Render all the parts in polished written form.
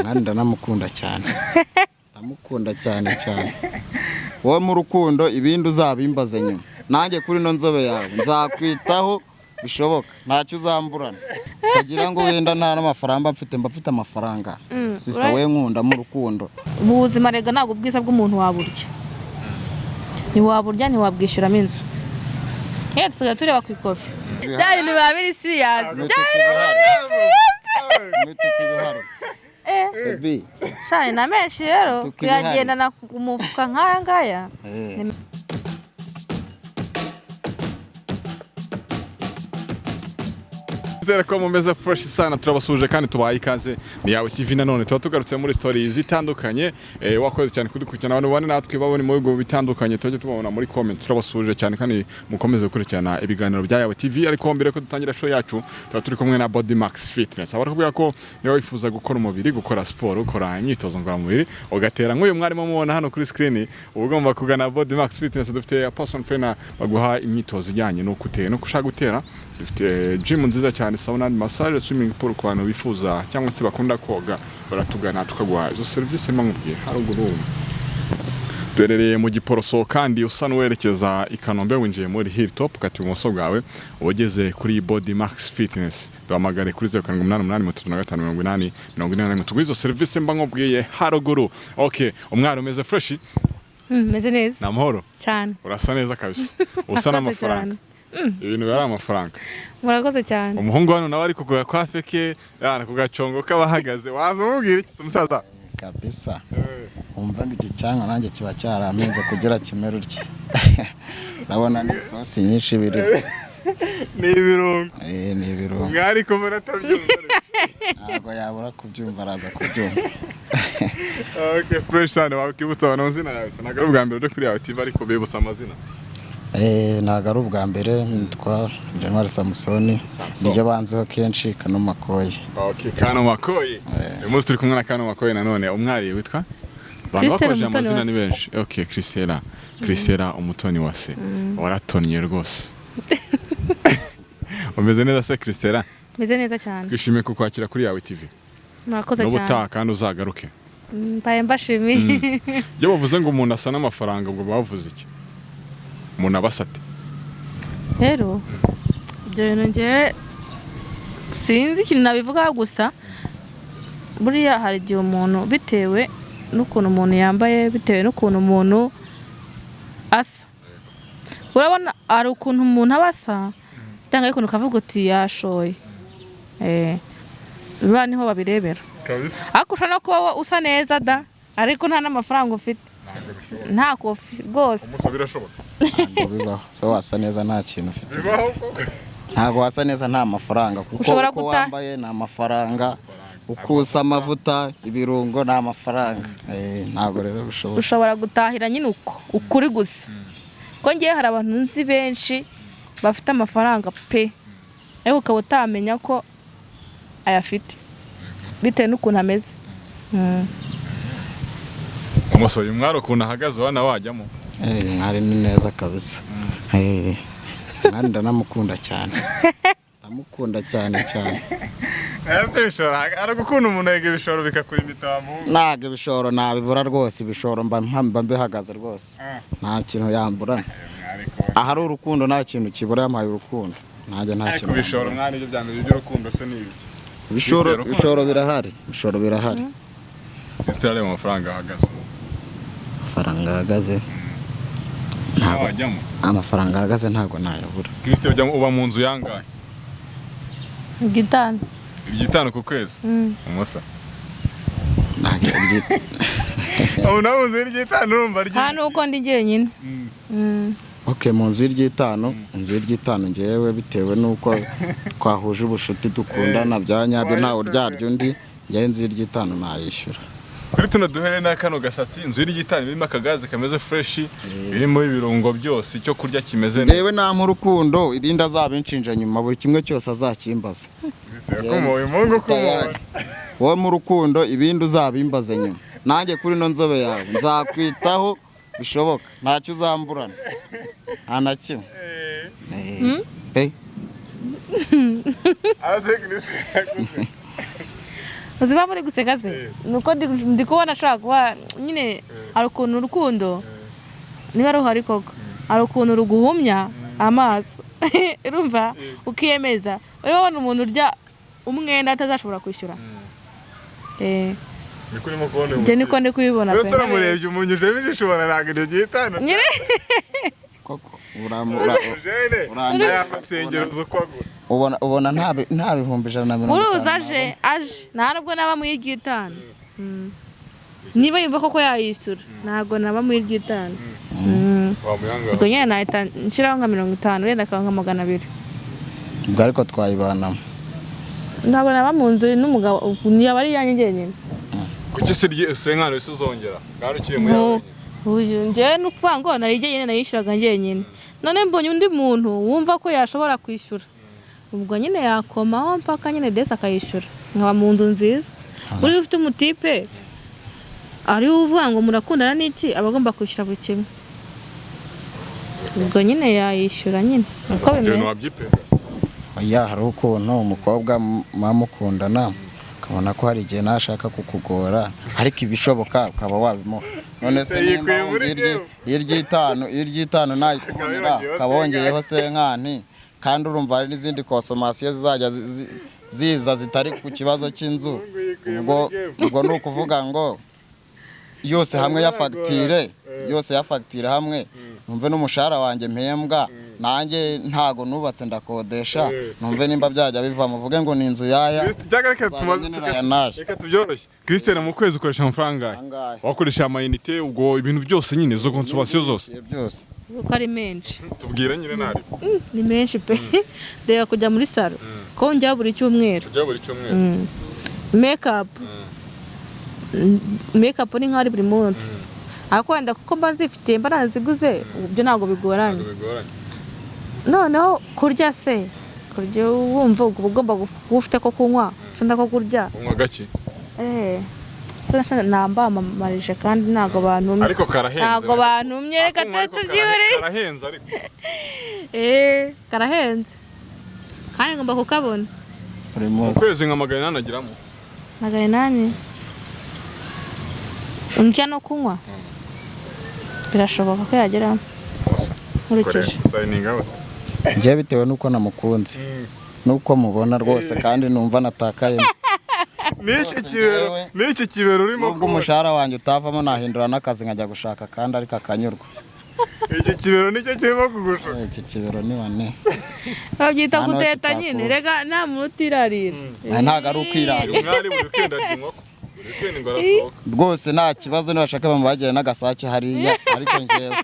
Mwari ndanamukunda cyane, ndamukunda cyane cyane. Wowe mu rukundo ibindi uzabimbaze nyuma, nanjye kuri ino nzobe yawe nzakwitaho bishoboka, ntacyo uzamburana. Utagira ngo wenda nta n'amafaranga mfite, mba mfite amafaranga. Sister, we nkunda mu rukundo. Mu buzima rega ntabwo ubwiza bw'umuntu waburya, ntiwaburya, ntiwabwishyuramo inzu. Yewe, dusigaye tureba ku ikofi, bya bintu biba biri serious, bya bintu biba biri serious. Imituku ibihari, baby. Shani na menshi rero Imituku ibihari. Kuyagendana ku mufuka nk'aya ngaya. Nizere ko mumeze fresh sana, turabasuhuje kandi tubahaye ikaze. Ni Yawe TV, nanone tuba tugarutse muri stories zitandukanye. Wakoze cyane kudukurikirana. Abantu bane natwe babone mu bihugu bitandukanye, tujye tubabona muri comment. Turabasuhuje cyane kandi mukomeze gukurikirana ibiganiro bya Yawe TV. Ariko mbere ko dutangira show yacu, tuba turi kumwe na Body Max Fitness. Abarakubwira ko niba wifuza gukora umubiri, gukora siporo, gukora imyitozo ngororamubiri, ugatera nk'uyu mwarimo mubona hano kuri screen, uba ugomba kugana Body Max Fitness. Dufite personal trainer baguha imyitozo ijyanye n'uko uteye n'uko ushaka gutera. Dufite gym nziza cyane, sauna and massage, swimming pool ku bantu bifuza cyangwa se bakunda koga, baratugana tukaguha izo serivisi mba haruguru. Duherereye mu Giporoso, kandi usa n'uwerekeza i Kanombe, winjiye muri Hilltop, ukata ibumoso bwawe, uba ugeze kuri Body Max Fitness. Duhamagare kuri 0788358041. Tuguhe izo serivisi mba nkubwiye haruguru. Okay, umwari, umeze fresh? Meze neza. Ni amahoro? Cyane. Urasa neza kabisa, usa Murakoze n'amafaranga. cyane. Ibintu biba ari amafaranga. Murakoze cyane. Umuhungu hano nawe ari kugura kwa feke yana ku gacongo k'abahagaze, waza umubwira iki se, umusaza? Kabisa, wumva ngo iki cyangwa nanjye kiba cyaramenze kugira kimere utya. Urabona ni isosi nyinshi birimo. Ni ibirungo. Ni ibirungo. Mwari kubona atabyumva. Ntabwo yabura kubyumva, araza kubyumva. Okay, fresh cyane. Wakwibutsa abantu amazina yawe se? Ntabwo ari ubwa mbere uje kuri Yawe TV, ariko bibutsa amazina. Ntabwo ari ubwa mbere. Nitwa Ntwari Samusoni, niryo banzeho kenshi, Kano Makoye. Okay, Kano Makoye. Uyu munsi turi kumwe na Kano Makoye. Nanone umwari witwa? Abantu Christelle bakoresheje Umutoni amazina wa ni Se. benshi. Okay, Christella, Christella Umutoni wa Se, waratonnye rwose. Umeze neza se, Christella? Meze neza cyane. Twishimiye kukwakira kuri Yawe TV. Murakoze cyane. N'ubutaha kandi uzagaruke. Mbaye mbashimiye. Iyo bavuze ngo umuntu asa n'amafaranga, ubwo bavuze iki? Umuntu aba asa ate? Rero ibyo bintu ngewe sinzi ikintu nabivugaho, gusa buriya hari igihe umuntu, bitewe n'ukuntu umuntu yambaye, bitewe n'ukuntu umuntu asa, urabona hari ukuntu umuntu aba asa cyangwa ukuntu ukavuga uti yashoye. Buriya niho babirebera. Kabisa. Ariko ushobora no kuba usa neza da, ariko nta n'amafaranga ufite, nta kofi rwose. Umusa, birashoboka? Ntabwo bibaho. So wasa neza nta kintu ufite? Bibaho koko. Ntabwo wasa neza nta mafaranga, kuko Ushobora uko wambaye ni amafaranga, uko usa, amavuta, ibirungo ni amafaranga. Ntabwo rero bishoboka. Ushobora gutahira nyine uko ukuri gusa, ko ngewe hari abantu nzi benshi bafite amafaranga pe, ariko ukaba utamenya ko ayafite bitewe n'ukuntu ameze. Umusore, uyu mwari ukuntu ahagaze, ubona wajyamo? Mwari ni neza kabisa. Mwari ndanamukunda cyane, ndamukunda cyane cyane. Ese ibishoro, ari gukunda umuntu yega ibishoro bikakurimita wa muhungu? Ntabwo ibishoro nabibura rwose. Ibishoro mba mbihagaze rwose, nta kintu yamburana. Ahari urukundo nta kintu kibura. Yampaye urukundo, nanjye nta Ariko kintu ibishoro yamburana. Mwana, ibyo bya mbere by'urukundo se ni ibiki? Ibishoro. Urukundo. Ibishoro birahari, ibishoro birahari. Ese areba amafaranga ahagaze? Amafaranga ahagaze ntabwo Wajyamo? Amafaranga ahagaze ntabwo nayabura. Kristo, ujyamo? Uba mu nzu yangahe? Gitanu. Igitanu ku kwezi? Umusa. Ntabwo Ubu nawe mu nzu y'igitanu, urumva Nta ryi n'uko ndi jyenyine. Ok, mu nzu y'iryitanu, inzu y'iryitanu, ngewe bitewe n'uko twahuje ubushuti, dukundana bya nyabyo, ntawe uryarya undi, ngewe inzu y'iryitanu nayishyura. Kuri tuno duhere na kano gasatsi, inzu y'igitanu irimo akagaze kameze fresh, irimo ibirungo byose, icyo kurya kimeze neza. Ngewe nampa urukundo, ibindi azabinshinja nyuma, buri kimwe cyose azakimbaza. Uyu muhungu Tayari. Wowe mu rukundo ibindi uzabimbaze nyuma, nanjye kuri ino nzobe yawe nzakwitaho bishoboka, ntacyo uzamburana, nta na kimwe. Pe. Aze Kristo. Uzi impamvu uri guseka se? Ni uko ndi kubona ashobora kuba nyine hari ukuntu urukundo niba ruhari koko, hari ukuntu ruguhumya amaso, urumva, ukiyemeza. Urimo ubona umuntu urya umwenda atazashobora kwishyura. Niko urimo kubona uyu Njye niko ndi kubibona pe. Wese uramurebye, umunyujemo ijisho, ubona ntabwo iryo gihitana. Nyine. Koko Jene aya masengero uzi uko agura. Ubona nta 150,000. Uruzi aje nta nubwo naba mu iry'itanu. Niba yumva koko yayishyura, ntabwo naba mu iry'itanu. Wamuyanga. Ubwo nyine nahita nshyiraho nka 50, wenda akaba nka 200. Ubwo ariko twayibanamo. Ntabwo naba mu nzu n'umugabo, yaba ari iyanjye njyenyine. Kuki se iryo senkano ese uzongera kandi ukiri muri yawe wenyine? Uyu njyewe ni ukuvuga ngo nari njyenyine, nayishyuraga njyenyine. None mbonye undi muntu wumva ko yashobora kwishyura, ubwo nyine yakomaho mpaka nyine desi akayishyura, nkaba mu nzu nziza. Buriya ufite umutipe ari we uvuga ngo murakundana n'iki, aba agomba kwishyura buri kimwe. Ubwo nyine yayishyura nyine uko Ibyo bintu bimeze. wabyipega. Oya, hari ukuntu umukobwa muba mukundana ukabona ko hari igihe nashaka kukugora, ariko ibishoboka ukaba wabimuha. None se Yikuye nimba wumva muri game. iry'itanu nayikubonera, Yongeyeho ukaba wongeyeho senkani, kandi urumva hari n'izindi consommation zizajya ziza zitari ku kibazo cy'inzu. Yikuye Ubwo muri game. ubwo ni ukuvuga ngo yose hamwe ya fagitire, yose ya fagitire hamwe, numve n'umushahara wanjye mpembwa nanjye ntago nubatse, ndakodesha. Numve nimba byajya biva, muvuge ngo ni inzu yaya. Cyangwa reka Nzajya tumaze nkenera aya n'aya. Reka tubyoroshye. Christine, mu kwezi ukoresha amafaranga angahe? Angahe? Wakoresha amayinite, ubwo ibintu byose nyine, izo consommation zose. Byose. Kuko ari menshi. Tubwire nyine ntari. Ni menshi pe. Reba kujya muri salon ko njya buri cyumweru. Tujya buri cyumweru. Makeup ni nk'aho ari buri munsi, ariko wenda kuko mba nzifitiye, mba naziguze, ibyo ntabwo bigoranye. Bigoranye. Noneho kurya se, kurya wumva ubwo ugomba kuba ufite ko kunywa, ufite ko kurya. Unywa gake. So nambamamarije kandi ntabwo bantumye. Ariko karahenze. Ntabwo bantumye, reka Akunywa ariko tubyihorere. Karahenze ariko. Karahenze kandi ngomba kukabona. Buri Mu munsi. kwezi nka 800 agiramo. 800 ndya no kunywa, birashoboka ko yageramo nkurikije. Signing out. Njyewe bitewe n'uko namukunze n'uko mubona rwose, kandi numva natakayemo. N'iki Rwose kibero njyewe- n'iki kibero urimo Nubwo kubona. umushahara wanjye utavamo, nahindura n'akazi nkajya gushaka kandi ariko akanyurwa. Iki kibero nicyo kirimo kugushuka. Iki kibero ni wane. Babyita Nta n'uwo guteta kitakura. nyine, rega nta muntu utirarira. Aya ntabwo ari ukwirarira. Umwari buri weekend arya inkoko, buri weekend ngo arasohoka. Rwose nta kibazo, nibashaka bamubagire n'agasake hariya, ariko njyewe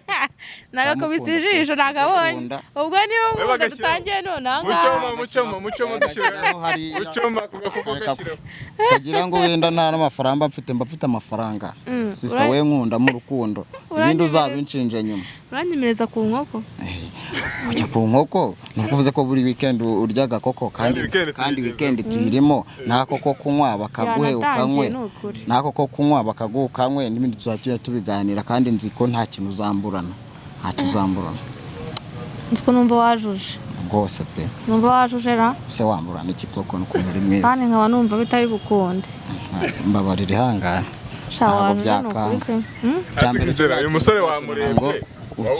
Nagakubise ndamukunda ijisho, nagabonye. Ndamukunda. Ubwo niba Bagashyiraho. nkunda dutangiye none aha ngaha. Mucyoma, mucyoma, mucyoma dushyira. Bagashyiraho hariya. Mucyoma ku gakoko Reka gashyiraho. Kugira ngo wenda nta n'amafaranga mfite, mba mfite amafaranga. Sister, we nkunda mu rukundo, ibindi uzabinshinje nyuma. Uranyemereza ku nkoko? Kujya ku nkoko ni ukuvuze ko buri weekend urya agakoko kandi Kandi weekend kandi tuyigezemo. weekend tuyirimo, n'ako ko kunywa bakaguhe Yanatangiye, ukanywe. ni ukuri. N'ako ko kunywa bakaguha ukanywe, n'ibindi tuzajya tubiganira, kandi nzi ko nta kintu uzamburana, ntacyo uzamburana. Nzi ko numva wajuje. Rwose pe. Numva wajuje ra. Se wamburana iki koko, n'ukuntu uri mwiza? Kandi nkaba numva bitari bukunde. Mbabarira, ihangane. Sha, Ntabwo wajuje ni ukuri byakanga. pe. Hmm? Icya mbere Ati, uyu musore ngo wamurebye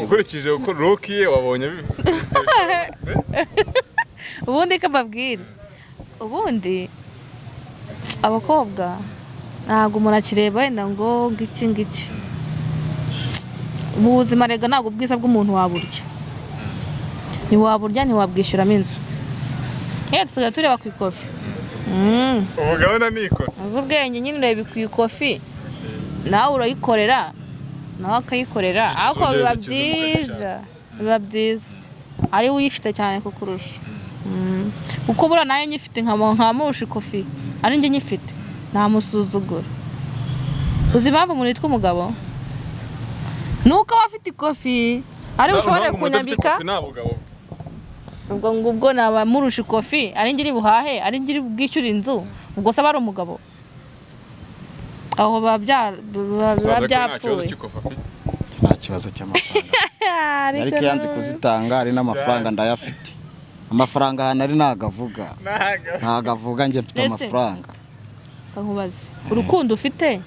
ukurikije uko look ye wabonye Ubundi ko mbabwira, ubundi abakobwa ntabwo umuntu akireba wenda ngo ngiki ngiki. Mu buzima rega ntabwo ubwiza bw'umuntu waburya, ntiwaburya, ntiwabwishyuramo inzu. Yewe, dusigaye tureba ku ikofi. Ubu gahunda ni ikora. Uzi ubwenge nyine, ureba ku ikofi, nawe urayikorera, nawe akayikorera, ariko biba Ikizungerezi byiza, biba byiza ari we uyifite cyane kukurusha. Kuko buriya nayo nyifite nkamurusha ikofi, ari njye nyifite namusuzugura. Uzi impamvu umuntu yitwa umugabo? Ni uko aba afite ikofi ari bushobore kunyambika. Nta bugabo. Ubwo ngubwo naba murusha ikofi, ari njye iri buhahe, ari njye iri bwishyure inzu, ubwo se aba ari umugabo? Aho biba Usanze ko nta kibazo byapfuye. cy'ikofi afite. Nta kibazo cy'amafaranga, ariko iyo yanze kuzitanga, hari n'amafaranga ndayafite. Amafaranga ahantu ari ntago avuga, Ntago. ntago avuga, njye mfite Ese? amafaranga. Kankubaze, urukundo ufite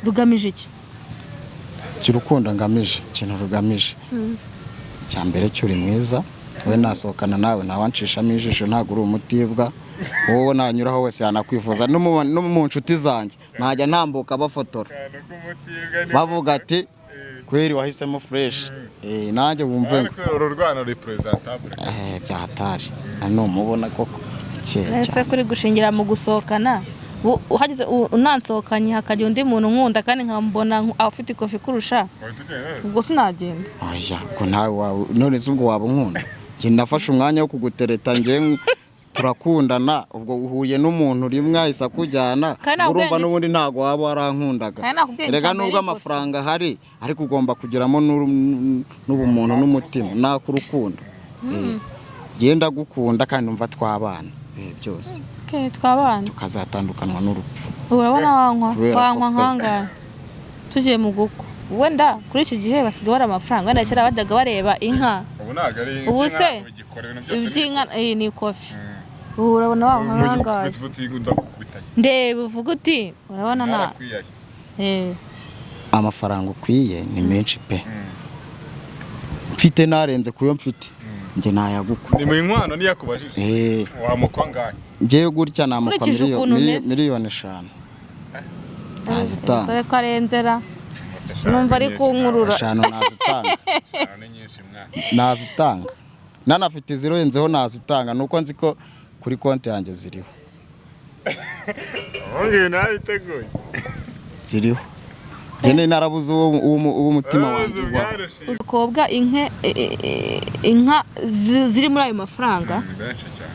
rugamije iki? Icyo urukundo ngamije, ikintu rugamije, icya mbere cyo uri mwiza, we nasohokana nawe ntawanshishamo ijisho, ntabwo uri umutibwa, wowe nanyuraho wese yanakwifuza, no mu nshuti zanjye najya ntambuka bafotora bavuga ati kweri wahisemo fresh. Nanjye wumve ngo Ariko uru rwana ruri presentable. Byahatari numubona koko kera Ese cyane. kuri gushingira mu gusohokana, uhageze unansohokanye hakajya undi muntu nkunda kandi nkambona afite ikofi kurusha, Wahita ugenda? ubwo sinagenda. Oya, ubwo nawe wawe none se ubwo waba unkunda? Njye nafashe umwanya wo kugutereta, njye turakundana, ubwo uhuye n'umuntu rimwe ahise akujyana, Kandi ubwo urumva nakubwiye n'ubundi ntabwo waba warankundaga. Kandi nakubwiye Erega icya mbere nubwo ikofi. amafaranga ahari, ariko ugomba kugiramo n'ubumuntu n'umutima n'ak'urukundo. Njye ndagukunda kandi numva twabana ibihe byose. Okay, twabana. Tukazatandukanwa n'urupfu. Urabona wanywa Kubera ko wanywa pe. nkangahe tugiye mu gukwa? Wenda kuri iki gihe basigaye bari amafaranga, wenda kera bajyaga bareba inka. Ubu ntabwo ari Ubu inka, se, ugikora ibintu byose ni iby'inka ni ikofi. Ubu urabona wanywa nkangahe? Ndeba uvuga uti urabona na Amafaranga ukwiye ni menshi pe, mfite narenze kuyo mfite njye nayagukwa. Ni mu inkwano niyo akubajije wamukwa ngahe? Njyewe gutya namukwa Nkurikije ukuntu umeze. 5 miliyoni nazitanga. Umusore ko arenzera numva ari kunkurura. 5 nazitanga. Ni nyinshi mwana. Nazitanga, nanafite izirenzeho nazitanga, nuko nzi ko kuri konti yanjye ziriho. Ubundi nawe iteguye. Ziriho, njye nari narabuze uwo umutima wanjye ugwaho. Umukobwa inke inka ziri muri ayo mafaranga. Ni benshi cyane.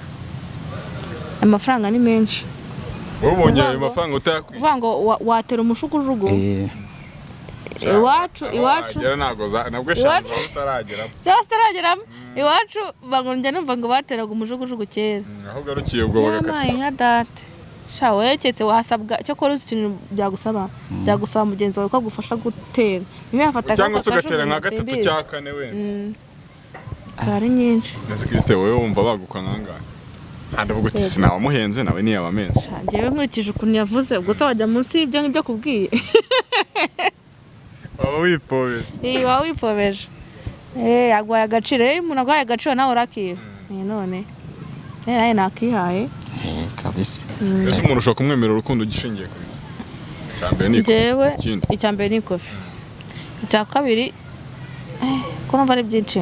Amafaranga ni menshi. Wowe ubonye ayo Kuvuga ngo- mafaranga utayakwiye. Kuvuga ngo watera umushugujugu iwacu iwacu Wagera ntabwo nabwo 5 Iwacu- waba utarageramo. Cyangwa se utarageramo iwacu, njya numva ngo bateraga umujugujugu kera. Aho ugarukiye ubwo bagakata. Yampaye nka date sha, wereketse wahasabwa cyo kora, uzi ikintu byagusaba, byagusaba mugenzi wawe ko agufasha gutera, niba yafata Cyangwa se akaboko ugatera nka akajugunya, gatatu simbizi. cya kane wenda. Zari nyinshi. Ese Kristo, wowe wumva bagukwa nkangahe? Handi uvuga uti sinawamuhenze nawe ntiyabamenze. Sha, njyewe nkurikije ukuntu yavuze, ubwo se wajya munsi y'ibyo ngibyo kubwiye? Waba wipobeje. Iyi waba wipobeje. Eh, yaguhaye agaciro. Iyo umuntu aguhaye agaciro nawe urakiha. None nawe nakihaye. Kabisa. Ese umuntu ushobora kumwemerera urukundo ugishingiye ku biki? Icya mbere ni Njyewe ikindi. Icya mbere ni ikofi, icya kabiri ko numva ari byinshi,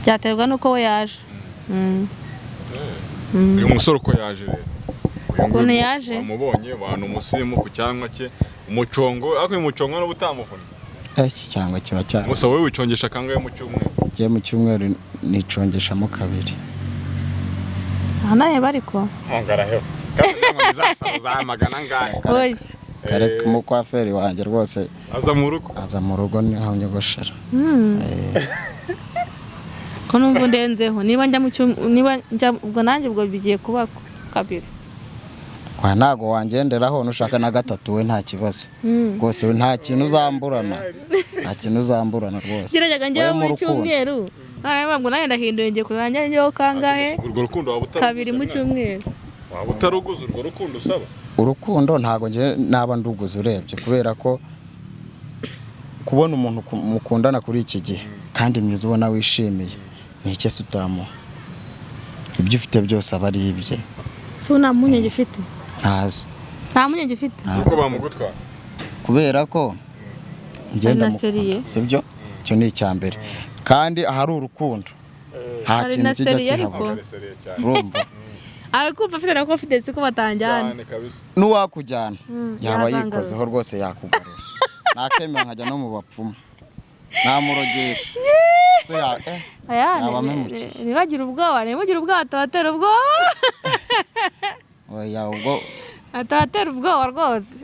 byaterwa n'uko we yaje. Uyu musore uko yaje rero, uyu nguyu Ukuntu yaje? wamubonye abantu umusimu ku cyanwa cye, umucongo, ariko uyu mucongo n'uba utamuvuna. Iki cyangwa kiba cyara. Gusa wowe wicongesha kangahe mu cyumweru? Njye mu cyumweru nicongeshamo kabiri. Aha naheba ariko. Ngaraheba kandi ngo bizasaba za magana angahe? Oya. Kare umukwaferi wanjye rwose. Aza mu rugo? Aza mu rugo, niho nyogoshera. Ko numva undenzeho, niba njya mu cyumweru, niba njya ubwo nanjye ubwo bigiye kuba kabiri. Kwa ntago wangenderaho, nushaka na gatatu we nta kibazo rwose, we nta kintu uzamburana, nta kintu uzamburana rwose. Gerageza njyewe Wowe mu mu rukundo. cyumweru none ngo nanjye ndahinduye, ngiye kureba njya njyewe kangahe. Urwo rukundo waba utaruguze? Kabiri mu Mwana? cyumweru. Waba utaruguze urwo rukundo usaba? Urukundo ntago njye naba nduguze urebye, kubera ko kubona umuntu mukundana kuri iki gihe kandi mwiza ubona wishimiye, ni iki se utamuha? Ibyo ufite byose aba ari ibye. Si ubu nta mpungenge ufite? Ntazo. Nta mpungenge ufite? Kuko bamugutwara. Kubera ko ngenda Ari na seriye. sibyo, icyo ni icya mbere, kandi ahari urukundo nta Ari kintu na kijya seriye kihabura. ariko. Ari seriye cyane. Urumva? Ari kumva afite na confidence ko batanjyana. Cyane kabisa. N'uwakujyana yaba yazangarura. yikozeho rwose yakugarura, nakemera nkajya no mu bapfumu namurogesha. Se Aya, yaba ampemukiye. Ntibagire ubwoba, ntimugire ubwoba, atabatera ubwoba. Oya ubwo. Atabatera ubwoba rwose.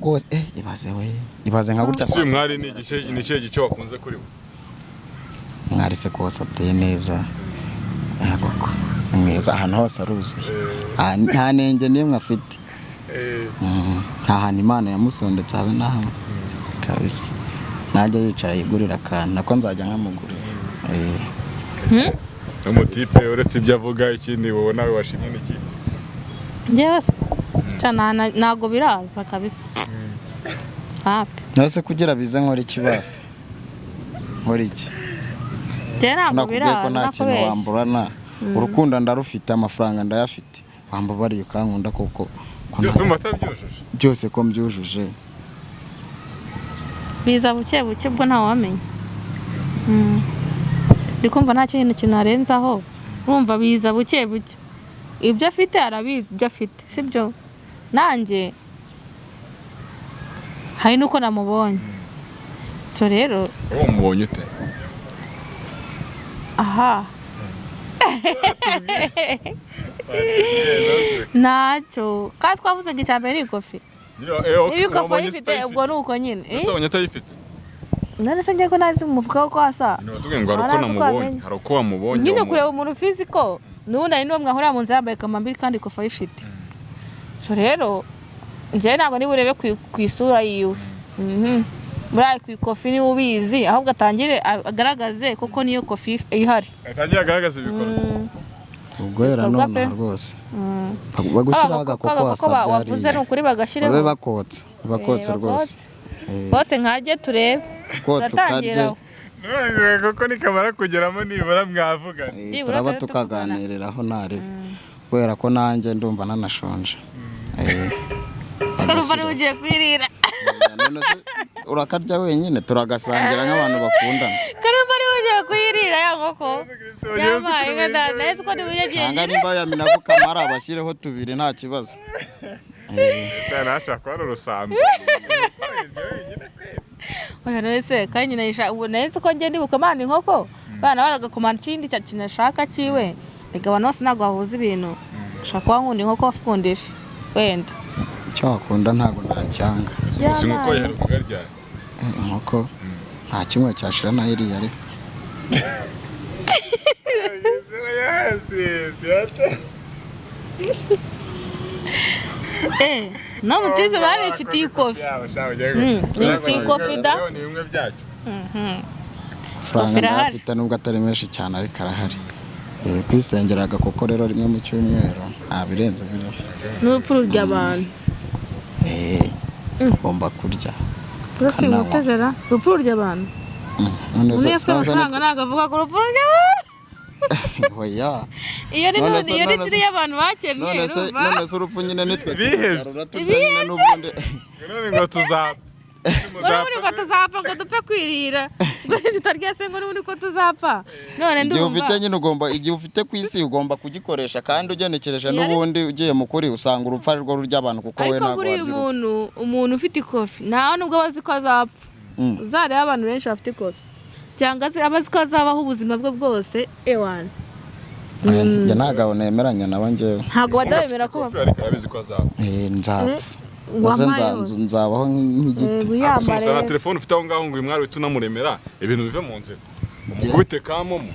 Rwose ibaze we, ibaze nka gutya. Ese uyu mwari ni igice, ni ikihe gice wakunze kuri we? Mwari se kose ateye neza. Yego ko ni mwiza, ahantu hose aruzuye. Nta nenge n'imwe afite. Nta hantu Imana yamusondetse habe na hamwe kabisa. Najya yicara yigurira akantu, nako nzajya nkamugurira. N'umutipe uretse ibyo avuga, ikindi wowe nawe washimye ni iki? Njyewe se Ntago biraza kabisa. Hapi. Nase kugira bize nkora iki basi? Nkora iki? Njye ntabwo Nakubwiye ko biraza nta kintu nakubeshya. wamburana. Urukundo ndarufite, amafaranga ndayafite. Wambabariye ukankunda koko. Ko Byose umva atabyujuje. Byose ko mbyujuje. Biza buke buke ubwo ntawamenya. Ndi kumva nta kintu narenzaho. Urumva biza buke buke. Ibyo afite arabizi ibyo afite, sibyo? Nanjye hari nuko namubonye. So rero Wowe umubonye ute? Aha. Ntacyo. Kandi twavuze ngo icya mbere ni ikofi. Niba ikofi ayifite ubwo ni uko nyine. Ese wabonye atayifite? None se njye ko ntazi mu mufuka wo kwasa. Nyine watubwiye ngo hari uko Arazi ko namubonye, amenya. hari uko wamubonye. Nyine kureba umuntu fiziko n'ubundi hari n'uwo mwahurira mu nzu yambaye kamambiri kandi ikofi ayifite. So rero njyewe ntabwo niba urebe ku isura yiwe. Buriya ku ikofi niwe ubizi, ahubwo atangire agaragaze koko niyo kofi ihari. Atangiye agaragaza ibikorwa. Ubwo era Ibikorwa none pe. rwose. Bagushyiraho agakoko wasabye wavuze ni ukuri bagashyireho. Babe bakotsa, bakotse rwose. Bose nkarye turebe. Kotsa ukarye. Turatangira. None kuko nikamara kugeramo nibura mwavugana. Nibura Turaba tube tukaganiriraho ntari. Kubera ko nanjye ndumva nanashonje. Siko ari ugiye kwirira. None se urakarya wenyine, turagasangira nk'abantu bakundana. Karumva ari ugiye kwirira ya nkoko. Yabaye nka dada, ese ko niba ugiye Cyangwa nimba yamina ko kamara abashyireho tubiri nta kibazo. Nashaka ko ari urusambo. Oya none se kandi nyina yisha ubu nahise ko ngenda ibukomanda inkoko. Bana bagakomanda ikindi cya kintu ashaka kiwe. Rega abantu bose ntabwo bahuza ibintu. Ushaka kuba nkunda inkoko ukunda ifi. Wenda. Icyo wakunda ntabwo nacyanga. Si inkoko yaherukaga ryari? Inkoko nta kimwe cyashira nayo iriya ariko. No mutipe bari ifitiye ikofi. Ifitiye ikofi da. Ni bimwe byacu. Amafaranga ndayafite nubwo atari menshi cyane ariko arahari. Kwisengera agakoko rero rimwe mu cyumweru nta birenze birimo. N'urupfu rurya abantu. Ugomba kurya. Uretse urupfu rurya abantu. Umuntu iyo afite amafaranga ntabwo avuga ko urupfu rurya abantu. Oya. Iyo ni none iyo ni tiri y'abantu bakennye. None se urupfu nyine nitwe Bihebye. N'ubundi. None ngo tuzapfa. N'ubundi ngo tuzapfa ngo dupfe kwirira. Ngo tutarya se ngo n'ubundi ko tuzapfa. None ndumva. Igihe ufite nyine ugomba, igihe ufite ku isi ugomba kugikoresha kandi ugenekereje n'ubundi ugiye mu kuri usanga urupfu ari rwo rurya abantu kuko we ntabwo warya urupfu. Ariko umuntu ufite ikofi ntawe nubwo abazi ko azapfa. Uzareba abantu benshi bafite ikofi. Cyangwa se abazi ko azabaho ubuzima bwe bwose ewana. Njye ntabwo nemeranya nabo njyewe. Ntabwo badabemera ko bapfa. Ariko arabizi ko azapfa. Nzapfa. Nzabaho nk'igiti. Na telefone ufite aho ngaho ngo uyu mwari uhite unamuremera ibintu bive mu nzira. Umukubite ka momo.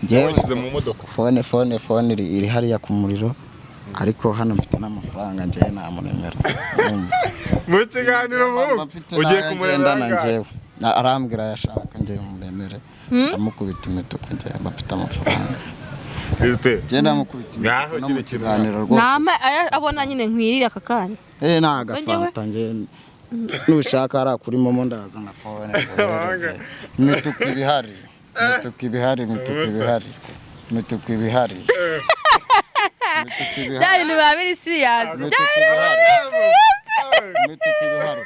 Washyize mu modoka. Fone iri hariya ku muriro ariko hano mfite n'amafaranga njyewe namuremera. Mu kiganiro ubu ugiye kumuremera njyewe. Arambwira yashaka njyewe muremere. Amukubita imituku njyewe bafite amafaranga. Genda mukubita imituku no mu kiganiro rwose. Nama abona nyine nkwirira aka kanya. Nta gafanta njye nushaka ari kuri momo ndaza na phone. Imituku ibihari. Imituku ibihari, imituku ibihari. Imituku ibihari. Bya bintu biba biri serious. Imituku ibihari.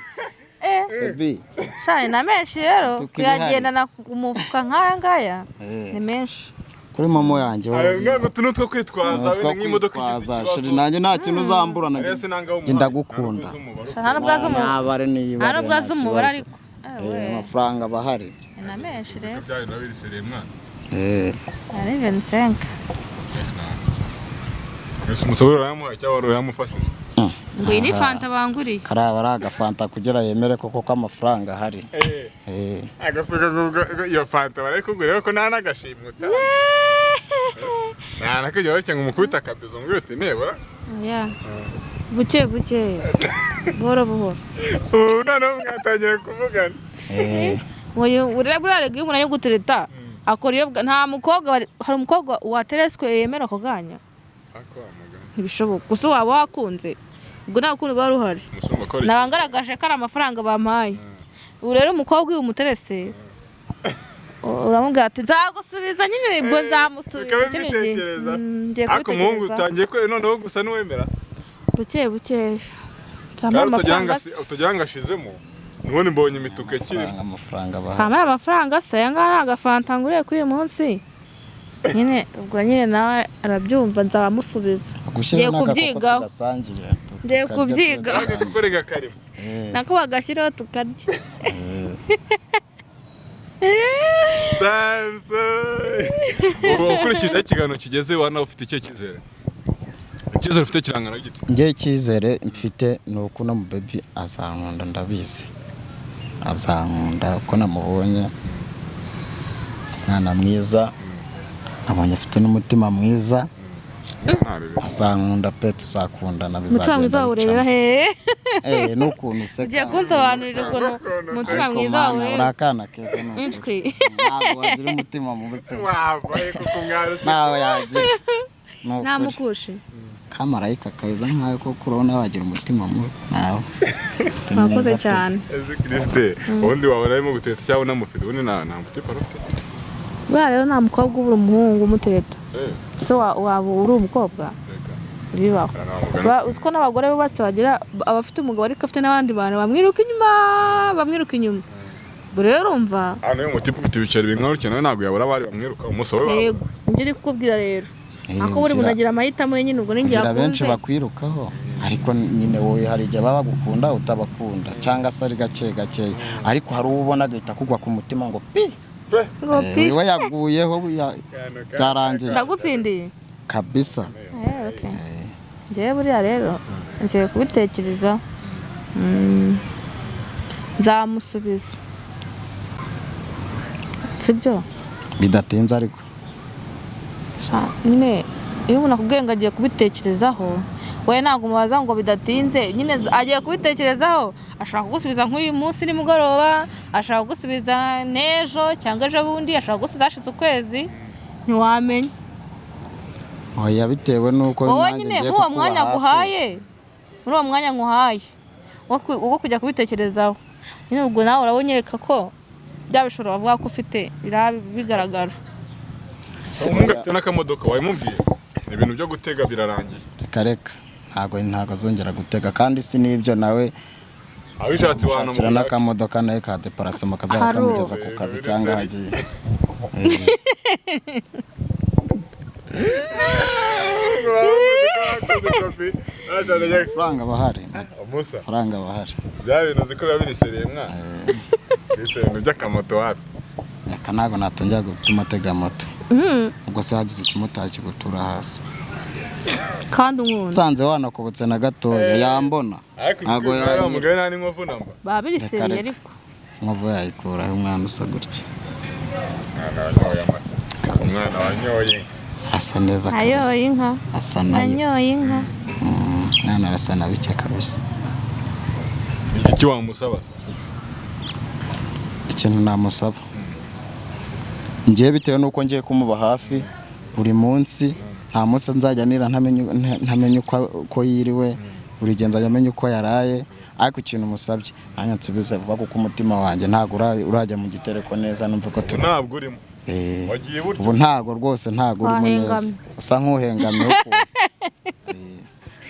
Baby. Shani na menshi rero kuyagendana umufuka nk'aya ngaya ni menshi. Kuri momo yanjye wowe utu nutwo kwitwaza nk'imodoka igize ikibazo. Nanjye nta kintu uzambura nanjye ndagukunda. Nta nubwo azi umubare ariko amafaranga aba ahari. Ni menshi rero. Ari 25. Ese umusore urayamuhaye cyangwa urayamufashije? Ngo iyi ni fanta banguriye. Karaba ari agafanta kugira yemere koko ko amafaranga ahari. Agasuka iyo fanta barayikugurira ko nta n'agashimwe utanze. Nta nakujya bake ngo umukubite akabizo ngo uti nibura. Oya. Buke buke. Buhoro buhoro. Ubu noneho mwatangira kuvugana. Buriya iyo umuntu ari gutereta akora iyo nta mukobwa hari umukobwa watereswe yemera ako kanya. Ntibishoboka. Gusa waba wakunze. Ubwo nta rukundo ruba ruhari. Umusumba ko ari Naba ngaragaje ko ari amafaranga bampaye. Ubu rero umukobwa iyo umuterese uramubwira ati nzagusubiza nyine, ubwo nzamusubiza Bikaba kino gihe. bitekereza. Ngiye Ariko umuhungu kubitekereza utangiye ko noneho gusa n'uwemera. Buke buke nzamuha Kandi utagira ngo amafaranga asi- utagira ngo ashizemo, nubundi mbonye imituku ikiri. Amafaranga bahari. Ntamuha amafaranga se, aya ngaya ni agafanta nguriye kuri uyu munsi nyine, ubwo nyine nawe arabyumva, nzamusubiza. Gushyira Ngiye n'agakoko kubyigaho. tugasangira. Ngiye Tukarya. kubyigaho. Ntabwo kukorega karimo. Nako bagashyiraho tukarya. Samson, ubu ukurikije aho ikiganiro kigeze, wana ufite ikihe cyizere? Icyizere ufite kirangana gite? Njye icyizere mfite ni uko uno mubebi azankunda, ndabizi azankunda uko namubonye, umwana mwiza, nabonye afite n'umutima mwiza. Ntabwo Azankunda pe, tuzakundana. Umutima mwiza Bizagenda wawurebera bicamo. hehe? N'ukuntu useka. Ugiye kunsobanurira ukuntu umutima Ariko mwiza mana, uri wawureba? akana keza ni ukuri. Inshwi. Ntabwo wagira umutima mubi pe. Wabaye kuko mwari useka. Ntawe yagira. Ni ukuri. Ntamukushe. Kamarayika keza nkawe koko, urabona wagira umutima mubi nawe? Uri Murakoze mwiza pe. cyane. Ese Christe, ubundi wabona arimo guteta cyangwa unamufite? Ubundi nta mutipe afite. Buriya rero nta mukobwa ubura umuhungu umutereta. Eh, So waba uri umukobwa reka. bibaho. Uzi ko n'abagore bubatse bagira abafite umugabo ariko afite n'abandi bantu bamwiruka inyuma, bamwiruka inyuma. Ubwo rero urumva. Hano iyo umutipe ufite ibiceri bingana gutya, nawe ntabwo yabura abari bamwiruka umunsi wowe wabura. Yego, nibyo ndi kukubwira rero. Ako buri muntu agira amahitamo ye nyine, ubwo ninjye Kugira benshi yakunze. bakwirukaho, ariko nyine wowe hari igihe baba bagukunda utabakunda, cyangwa se ari gake gakeya, ariko hari uwo ubona agahita kugwa ku mutima ngo pi. Ngo pi. We yaguyeho byarangiye. Ndagutsindiye. Kabisa. Okay. Njyewe buriya rero ngiye kubitekereza. Nzamusubiza, sibyo? Bidatinze ariko. Sha, nyine iyo umuntu akubwiye ngo agiye kubitekerezaho, we ntabwo umubaza ngo bidatinze nyine, agiye kubitekerezaho, ashobora kugusubiza nk'uyu munsi nimugoroba, ashobora kugusubiza n'ejo cyangwa ejo bundi, ashobora kugusubiza hashize ukwezi, ntiwamenya. Oya, bitewe n'uko Wowe nanjye nyine ngiye nk'uwo kukuba mwanya hafi. nguhaye, muri uwo mwanya nguhaye wo kujya kubitekerezaho nyine, ubwo nawe urabonyereka ko bya bishoro bavuga ko ufite biraba bigaragara. Umuhungu afite n'akamodoka, wabimubwiye? Ibintu byo gutega birarangiye. Reka reka, ntabwo azongera gutega, kandi si n'ibyo nawe. Aho ushatse Shakira wanamugura. n'akamodoka nawe ka deparasoma kazajya Haro. kamugeza ku kazi cyangwa aho agiye. Amafaranga aba ahari. Umusa. Amafaranga aba ahari. Bya bintu uzi ko biba birisereye mwana. Kristo, ibintu by'akamoto wapi. Reka, ntabwo natongera gutuma atega moto. Ubwo se hagize ikimotari kigutura hasi? Kandi unkunda. Nsanze wanakobotse na gatoya yambona. Ariko uzi Ntabwo ko wa yanyura. mugabo nta n'inkovu namba. Baba biriseriye. Reka, reka. Ariko Inkovu yayikuraho umwana usa gutya? Umwana wanyoye amata, umwana wanyoye inka. Asa neza kabisa. Ayoye inka. Asa nayo. Anyoye inka. Umwana arasa na bike kabisa. Iki cyo wamusaba se? Ikintu namusaba ngiye, bitewe n'uko ngiye kumuba hafi buri munsi, nta munsi nzajya nira ntamenye uko yiriwe, buri gihe nzajya amenya uko yaraye. Ariko ikintu musabye, nanjye nsubize vuba, kuko umutima wanjye ntabwo urajya mu gitereko neza, numve ko Ubu turi ntabwo urimo. Wagiye iburyo. Ubu ntago rwose, ntago urimo neza. Wahengamye. Usa nk'uhengamye ukuntu.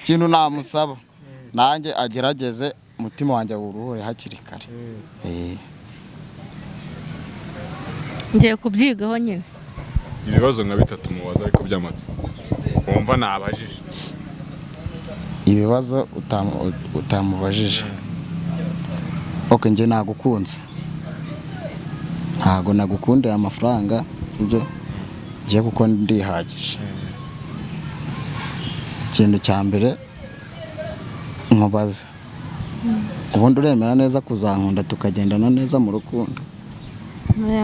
Ikintu namusaba nanjye, agerageze umutima wanjye awuruhure hakiri kare. Ngiye kubyigaho nyine. Gira ibibazo nka bitatu mubaza ariko by'amatsiko wumva nabajije. Ibibazo utamubajije? Ok, njye nagukunze, ntago nagukundira amafaranga, sibyo? Ngiye kuko ndihagije. Ikintu cya mbere nkubaza, ubundi uremera neza kuzankunda tukagendana neza mu rukundo?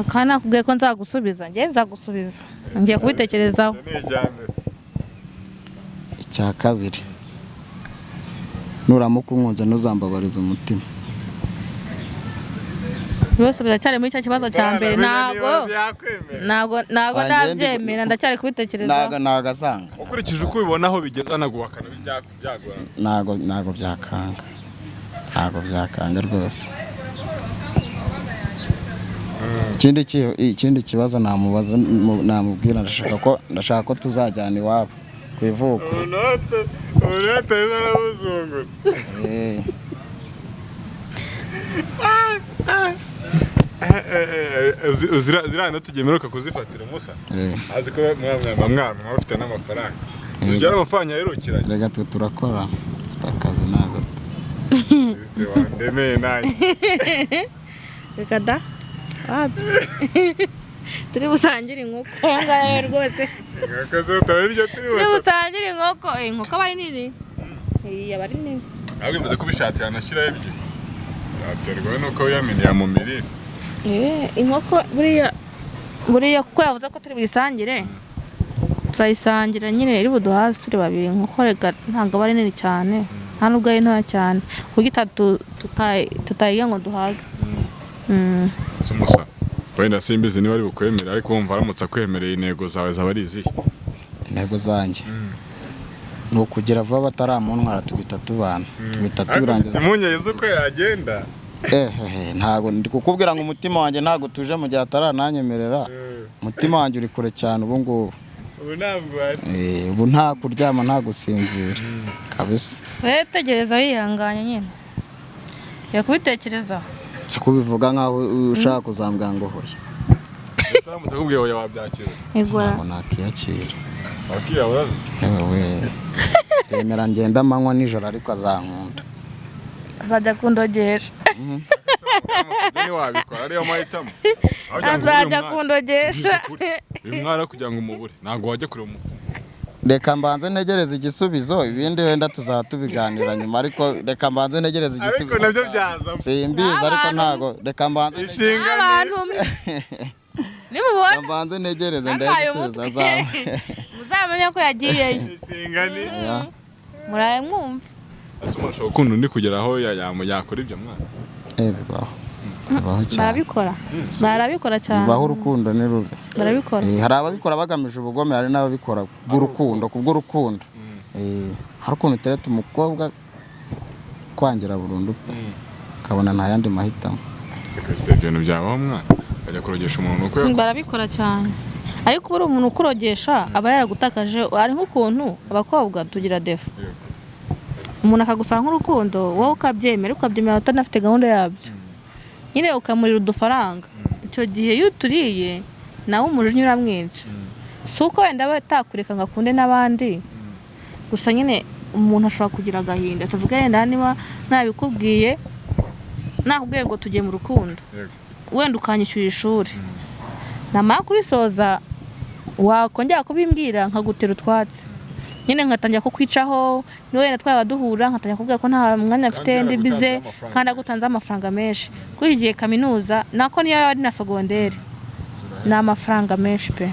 Kandi nakubwiye ko nzagusubiza, ngiye nzagusubiza, ngiye kubitekerezaho. Ni ijyambere. Icya kabiri, nuramuka unkunze ntuzambabarize umutima. Byose biracyari muri cya kibazo cya mbere. Ntabwo ntabwo ntabwo Wanjye ndabyemera, ndacyari kubitekerezaho. Ntago azanga. Ukurikije uko ubibona aho bigeze, anaguhakana byagorana. Ntago byakanga, ntago byakanga rwose. Ikindi kibazo namubaza, namubwira, ndashaka ko tuzajyana iwabo ku ivuko. Unote unote naramuzunguza. Ziriya noti tugemeruka kuzifatira musa. Azi ko mwamwa mufite n'amafaranga, ugira amafaranga yaherukiranye. Reka twe turakora, dufite akazi, ntago wandemeye nanjye. Reka da. Wapi. Turi busangire inkoko aya ngaya rwose. Inkoko zo turabirya turi Turi batatu. busangire inkoko. Inkoko aba ari nini. Iyi aba ari nini. Ahubwo bivuze ko ubishatse yanashyiraho ebyiri, byaterwa n'uko wiyaminiye mu mirire. Inkoko buriya kuko yavuze ko turi buyisangire, turayisangira nyine, iri buduhaze turi babiri. Inkoko reka ntabwo aba ari nini cyane, nta nubwo ari ntoya cyane, kuko itatu tutayiga ngo duhage. Si umusa wenda simbizi niba ari bukwemere, ariko wumva aramutse akwemereye intego zawe zaba ari izihe? Intego zanjye ni ukugira vuba bataramuntwara, tugahita tubana, tugahita Ariko tubirangiza. ufite impungenge z'uko yagenda? Ehehe, ntago ndi kukubwira ngo umutima wanjye ntago utuje mu gihe atarananyemerera. Umutima wanjye uri kure cyane ubu ngubu. Ubu ntabwo ari Ubu nta kuryama, nta gusinzira kabisa. We tegereza wihanganye nyine, ya kubitekereza. Si kubivuga nkaho ushaka kuzambwira ngo hoya. Ese aramutse akubwiye oya wabyakira? Igura. Ntabwo nakiyakira. Wakiyahura? Yewe we, nzemera ngenda amanywa nijoro, ariko azankunda. Azajya kundogesha. Ntiwabikora ariyo mahitamo. Aho kugira ngo ubure Azajya umwari. kundogesha. Uyu mwari kugira ngo umubure ntabwo wajya kureba umupfumu. Reka mbanze ntegereze igisubizo, ibindi wenda tuzaba tubiganira nyuma, ariko reka mbanze ntegereze Ariko igisubizo. nabyo byazamo. Simbizi, ariko ntago, reka mbanze Inshingano. Abantu mwe nimubona reka mbanze ntegereze ndebe nataye igisubizo umutwe, azampa. muzamenye ko yagiyeyo. Inshingano. Ya. Muraye mwumva. Ese umuntu ashobora gukunda undi kugera aho yakora ibyo mwana? Bibaho, bibaho cyane. Barabikora, barabikora cyane. Bibaho, urukundo ni rubi. Barabikora. Hari ababikora bagamije ubugome, hari n'ababikora bw'urukundo, kubw'urukundo. Hari ukuntu utereta umukobwa kwangira burundu pe, ukabona nta yandi mahitamo. Sekresite, ibyo bintu byabaho mwana, ukajya kurogesha umuntu uko yakora? Barabikora cyane, ariko uba uri umuntu ukurogesha aba yaragutakaje. Hari nk'ukuntu abakobwa tugira defo, umuntu akagusaba nk'urukundo, wowe ukabyemera, ukabyemera utanafite gahunda yabyo nyine, ukamurira udufaranga. Icyo gihe iyo uturiye nawe umujinya uramwica. Si uko wenda aba atakureka ngo akunde n'abandi, gusa nyine umuntu ashobora kugira agahinda. Tuvuge wenda niba nabikubwiye, nakubwiye ngo tugiye mu rukundo, Yego. wenda ukanyishyura ishuri, namara kurisoza wakongera kubimbwira nkagutera utwatsi nyine, nkatangira kukwicaho. Niba wenda twaba duhura nkatangira kubwira ko nta mwanya mfite, Kandi ndi bize. yaragutanzeho amafaranga. Kandi agutanzeho amafaranga menshi kuri iki gihe kaminuza, nako niyo yaba ari na sogonderi ni amafaranga menshi pe.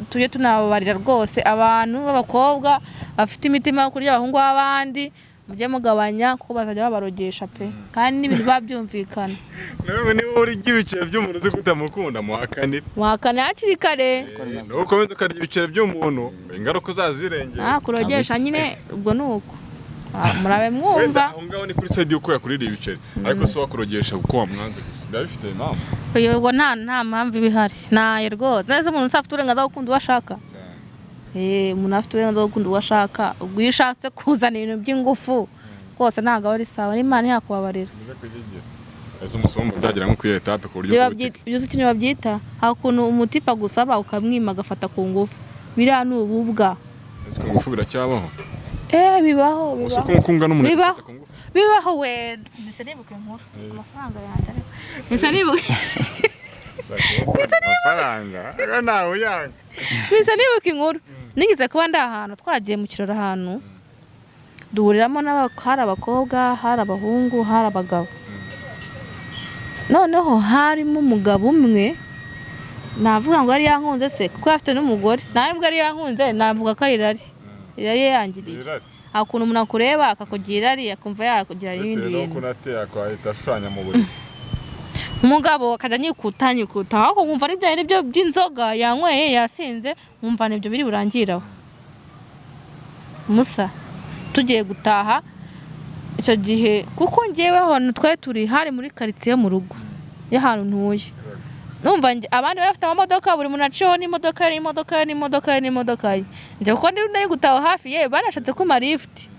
Tujye tunababarira rwose abantu b'abakobwa bafite imitima yo kurya abahungu b'abandi, mujye mugabanya kuko bazajya babarogesha pe, kandi n'ibintu biba byumvikana. Nawe niba urya ibiceri by'umuntu uzi ko utamukunda, muhakanire. Wahakana hakiri kare. Nawe ukomeza ukarya ibiceri by'umuntu, ingaruka uzazirengera. Kurogesha nyine ubwo ni uko. Murabe Wenda mwumva. aho ngaho ni kuri side y'uko yakuririye ibiceri, ariko si wakurogesha kuko wamwanze gusa, biba bifite impamvu. Yego, nta mpamvu iba ihari ntayo rwose. Neza umuntu afite uburenganzira bwo gukunda uwo ashaka. Umuntu afite uburenganzira bwo gukunda uwo ashaka. Ubwo iyo ushatse kuzana ibintu by'ingufu rwose ntabwo aba ari sawa, n'Imana ntiyakubabarira. Uze kuyigira ese umusombo byagera nko kuri iyo etape ku buryo Ibyo bw'ubutike. Ibyo uzi ikintu babyita? Hari ukuntu umutipe agusaba ukamwima agafata ku ngufu, biriya ni ububwa. Ese ku ngufu biracyabaho? Bibaho. Uzi Bibaho. ko ukundwa n'umuntu Bibaho. agafata ku ngufu? Bibaho we. Mbese nibuka inkuru, amafaranga yanjye, ariko mbese nibuka Amafaranga ariko ntawe uyanga. Mbese nibuka inkuru nigeze kuba ndi ahantu, twagiye mu kirori ahantu duhuriramo hari abakobwa, hari abahungu, hari abagabo. Noneho harimo umugabo umwe, navuga ngo yari yankunze se kuko afite n'umugore, nta nubwo yari yankunze, navuga ko ari irari, irari yangiriye. Irari. Hari ukuntu umuntu akureba akakugira irari, akumva yakugira ibindi Bitewe bintu. n'uko unateye akahita ashushanya mu buriri. Umugabo akajya anyikuta anyikuta, ahubwo nkumva ari bya bindi by'inzoga yanyweye yasinze, nkumva nibyo biri burangiraho. Musa tugiye gutaha icyo gihe, kuko ngewe ahantu twari turi hari muri karitsiye mu rugo y'ahantu ntuye, numva abandi bari bafite amamodoka, buri muntu aciyeho n'imodoka ye, n'imodoka ye, n'imodoka ye, n'imodoka ye. Njye kuko nari gutaha hafi ye, banashatse kumpa lifuti,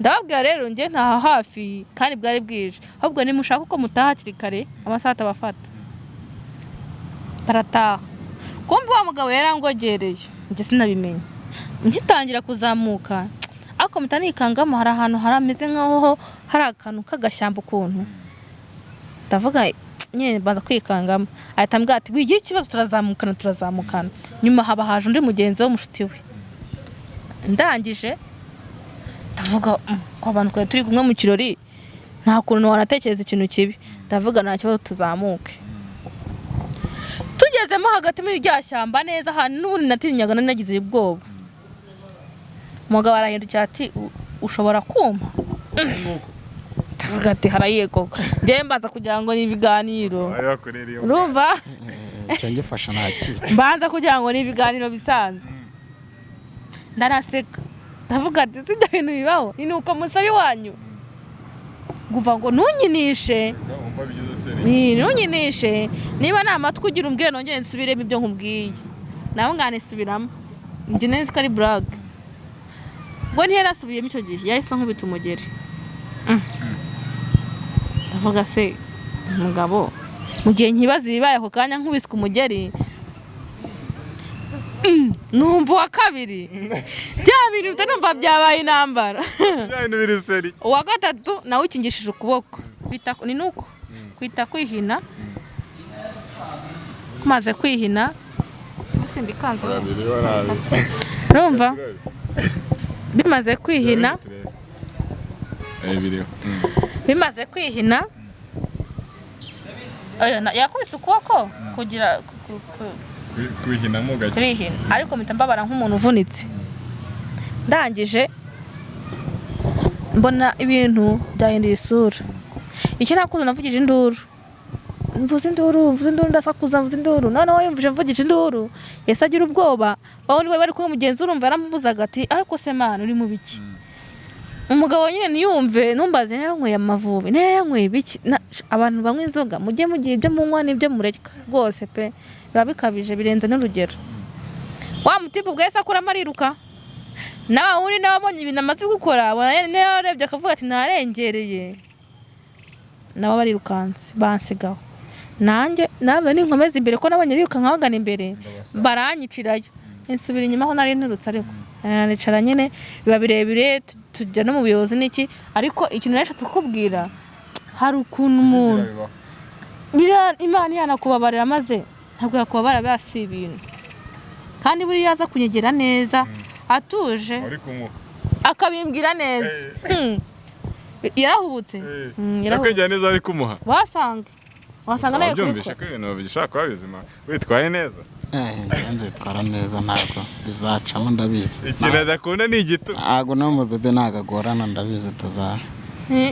ndababwira rero njye ntaha hafi kandi bwari bwije, ahubwo nimushaka uko mutaha hakiri kare amasaha atabafata. Barataha, kumbe wa mugabo yarangogereye, njye sinabimenya. Nkitangira kuzamuka ariko mpita nikangamo, hari ahantu harameze nk'aho hari akantu k'agashyamba ukuntu, ndavuga nyine mbanza kwikangamo. Ahita ambwira ati wigira ikibazo, turazamukana turazamukana. Nyuma haba haje undi mugenzi w'umushuti we, ndangije ndavuga ko abantu twari turi kumwe mu kirori nta kuntu wanatekereza ikintu kibi, ndavuga nta kibazo tuzamuke. Tugezemo hagati muri rya shyamba neza ahantu n'ubundi natinyaga nari nagize ubwoba, umugabo arahindukira ati ushobora kumpa?" Ndavuga ati harayiye koko, njyewe mbaza kugira ngo ni ibiganiro, urumva Icyo ngifasha ntakira. Mbanza kugira ngo ni ibiganiro bisanzwe, ndanaseka, ndavuga ati si ibyo bintu bibaho, ni uko musabi wanyu kuva ngo ntunyinishe, ntunyinishe, niba nta matwi ugira umbwire nongere nsubiremo ibyo nkubwiye, nawe nganisubiramo, njye nzi ko ari burage. Ubwo ntiyarasubiyemo icyo gihe yahise ankubita umugeri. Ndavuga se umugabo mu gihe nkibaza ibibaye ako kanya nkubiswe umugeri, numva uwa kabiri bya bintu mpita numva byabaye intambara. Uwa gatatu nawe ukingishije ukuboko kwita ni nuko kwita kwihina, kumaze kwihina usimba ikanzu, urumva bimaze kwihina, bimaze kwihina yakubise ukuboko kugira kwihinamo gake, kurihina, ariko mpita mbabara nk'umuntu uvunitse. Ndangije mbona ibintu byahinduye isura, icyo nakunze navugije induru, mvuze induru, mvuze induru, ndasakuza, mvuze induru, noneho yumvise mvugije induru yahise agira ubwoba. Wowe niwe bari kumwe mugenzi, urumva yaramubuzaga ati ariko se mana uri mu biki? Umugabo nyine ntiyumve, ntumbaze niba yanyweye amavubi, niba yanyweye ibiki. Abantu banywa inzoga mujye mugira ibyo munywa n'ibyo mureka rwose pe, biba bikabije birenze n'urugero. Wa mutipe ubwo yahise akuramo ariruka, nawe wundi nawe abonye ibintu amaze gukora, niba yarebye akavuga ati narengereye, nabo barirukanse bansigaho. Nanjye nawe ninkomeza imbere ko nabonye birukanka bagana imbere baranyicirayo, nsubira inyuma aho nari nturutse, ariko nicara nyine biba birebire, tujya no mu buyobozi n'iki. Ariko ikintu nashatse kukubwira, hari ukuntu umuntu Imana yanakubabarira maze ntabwo yakubabarira basi ibintu, kandi buriya aza kunyegera neza atuje akabimbwira neza. Yarahubutse. Yakwegera neza ari kumuha, wasanga nawe kubikora. Ko ibintu bishaka kuba bizima witwaye neza. Nzitwara neza ntabwo bizacamo ndabizi. Ikintu adakunda ni igitugu. Ntabwo no mu bebe ntabwo agorana ndabizi,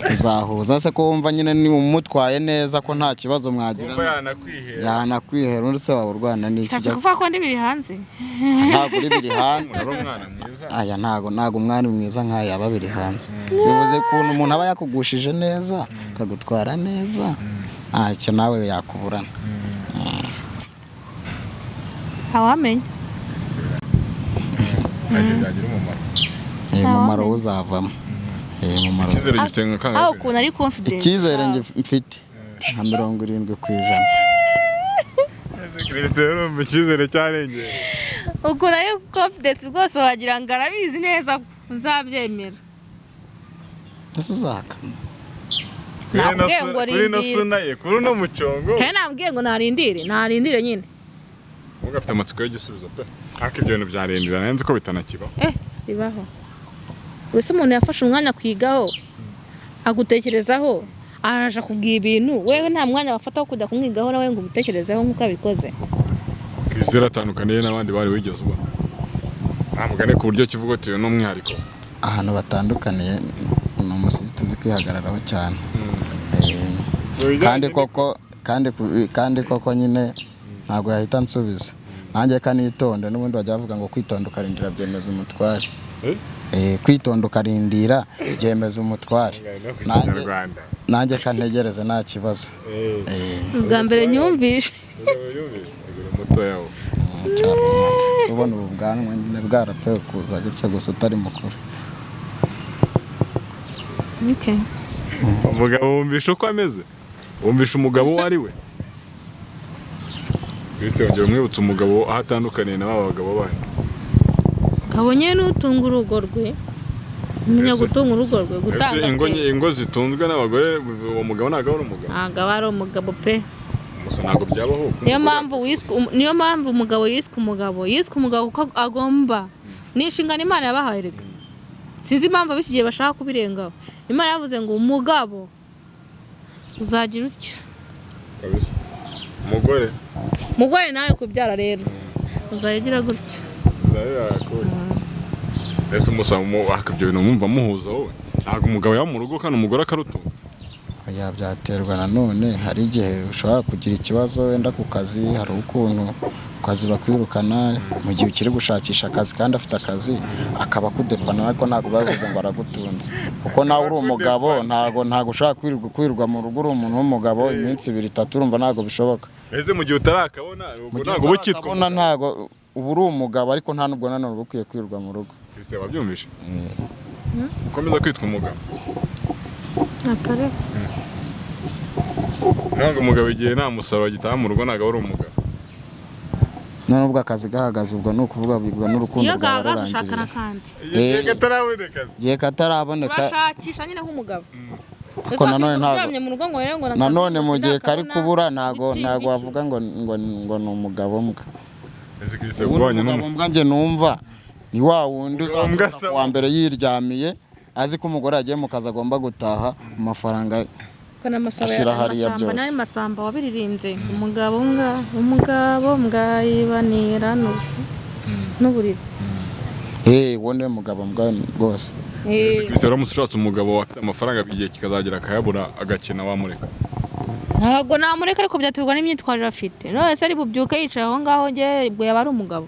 tuzahuza se ko wumva nyine ni umutwaye neza ko nta kibazo mwagira. Yanakwihera undi se waba urwana n'iki? Nshatse kuvuga ko ndi biri hanze. Ntabwo uri biri hanze. Aya ntabwo umwana mwiza nk'aya aba biri hanze. Bivuze ukuntu umuntu aba yakugushije neza akagutwara neza, ntacyo nawe yakuburana. Ntawamenya. Umumaro uzavamo. Aho ukuntu ari confidence. Icyizere mfite nka 70%. Christine icyizere cyarengeye. Ukuntu ari confidence rwose wagira ngo arabizi neza nzabyemera. Ese uzaka? Nabwiye ngo rindire. Kuri uno mucongo. Kandi nabwiye ngo narindire, narindire nyine. Ubu afite amatsiko y'igisubizo pe. Ariko ibyo bintu byarindira nanze ko bitanakibaho. Bibaho. Wese umuntu yafashe umwanya kwigaho agutekerezaho araje kubwira ibintu, wewe nta mwanya wafata wo kujya kumwigaho nawe ngo ubitekerezeho nk'uko abikoze. Kwizera atandukaniye n'abandi bari wigeze ubona. Nta mugane ku buryo kivuga uti uyu ni umwihariko. Ahantu batandukaniye ni umusizi tuzi kwihagararaho cyane. Kandi koko nyine ntabwo yahita ansubiza, nanjye kanitonde. N'ubundi bajya bavuga ngo kwitonda ukarindira byemeza umutware. Kwitonda ukarindira byemeza umutware. Kinyarwanda. Nanjye kantegereze, nta kibazo. Ubwa mbere nyumvishe. Mutoya wo. Cyane si ubona ubu bwanwa nyine bwarapfuye kuza gutya gusa, utari mukuru. Okay. Umugabo wumvisha uko ameze, wumvisha umugabo uwo ari we. Kristo yongera umwibutsa umugabo aho atandukaniye na ba bagabo bandi. Kabonye n'utunga urugo rwe, umenya Ese- gutunga urugo rwe, gutanga Ese ingo pe. Ingo zitunzwe n'abagore, uwo mugabo ntabwo ari umugabo. Ntabwo aba ari umugabo pe. Gusa ntabwo byabaho kuko Niyo umugore- mpamvu umugabo yiswe umugabo, yiswe umugabo kuko agomba, ni inshingano Imana yabahaye. Reka, sinzi impamvu ab'iki gihe bashaka kubirengaho. Imana yavuze ngo umugabo uzagira utya. Kabisa, umugore Mugore nawe kubyara rero uzajya ugira gutya. Ese umusa ibyo bintu mwumva muhuza? Wowe ntabwo umugabo yaba mu rugo kandi umugore akarutunga? Oya, byaterwa nanone. Hari igihe ushobora kugira ikibazo wenda ku kazi, hari ukuntu ku kazi bakwirukana mu gihe ukiri gushakisha akazi kandi afite akazi, akaba akudepana, ariko ntabwo bavuze ngo aragutunze, kuko nawe uri umugabo ntabwo ushobora kwirirwa mu rugo uri umuntu w'umugabo iminsi ibiri itatu, urumva ntabwo bishoboka. Ese mu gihe utarakabona ubwo Mu gihe ntabwo uba ukitwa utarakabona, umugabo? Ntabwo uba uri umugabo, ariko nta nubwo nanone uba ukwiye kwirirwa mu rugo. Christian, wabyumvishe? Ukomeza kwitwa umugabo? Akarere. Ntabwo umugabo igihe nta musaruro agitaha mu rugo ntabwo aba ari umugabo. None ubwo akazi gahagaze, ubwo ni ukuvuga ubwo n'urukundo Iyo rwaba gahagaze ushaka rurangiriye. N'akandi. Igihe kataraboneka se. Igihe kataraboneka. Urashakisha nyine nk'umugabo. Ariko nanone ntabwo- Uryamye mu rugo ngo rero ngo nakazi Nanone mu ngo gihe kari sindakabona, kubura ntago iki, ntago iki. wavuga ngo ni umugabo mbwa. Ese Christian, Ubundi ubanye umugabo n'umu mbwa njye numva ni wa wundi Umugabo mbwa uzatura se- ku wa mbere yiryamiye, azi ko umugore yagiye mu kazi agomba gutaha amafaranga Ko n'amasaba ashyira hariya amasamba byose. Nawe masamba wabiririmbye, umugabo mbwa, umugabo mbwa yibanira n'uburiri. Uwo niwe mugabo mbwa rwose. Ese Christian, uramutse ushatse umugabo afite amafaranga, igihe kikazagera akayabura agakena, wamureka? Ntabwo namureka, ariko byaterwa n'imyitwarire afite. None se ari bubyuke yicaye aho ngaho, njye ubwo yaba ari umugabo?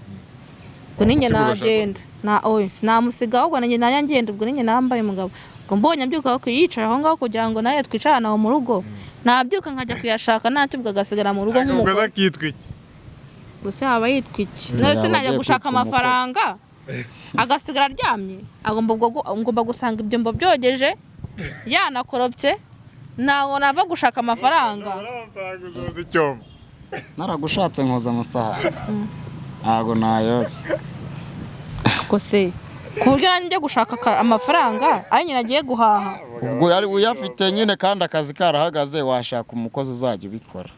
Ubwo ninjye Wamusiga ugashaka nagenda na oya, sinamusiga, ahubwo nanjye najya ngenda. Ubwo ninjye nambaye umugabo, ubwo mbonye abyuka yicaye aho ngaho kugira ngo nawe twicarane aho mu rugo, nabyuka nkajya kuyashaka, ntacyo ubwo agasigara mu rugo Ubwo nk'umugore. akitwa iki? Gusa yaba yitwa iki? None se Yaba najya agiye gushaka kwitwa umukozi. amafaranga agasigara aryamye? Agomba ubwo ngomba gusanga ibyombo byogeje, yanakoropye. Ntabwo nava gushaka amafaranga. Nubura amafaranga uzoza icyombo. Naragushatse nkoza amasahani, ntago nayoza. Ko se ku buryo nanjye njya gushaka amafaranga ari nyina agiye guhaha. Ubwo ari uyafite nyine kandi akazi karahagaze, washaka umukozi uzajya ubikora.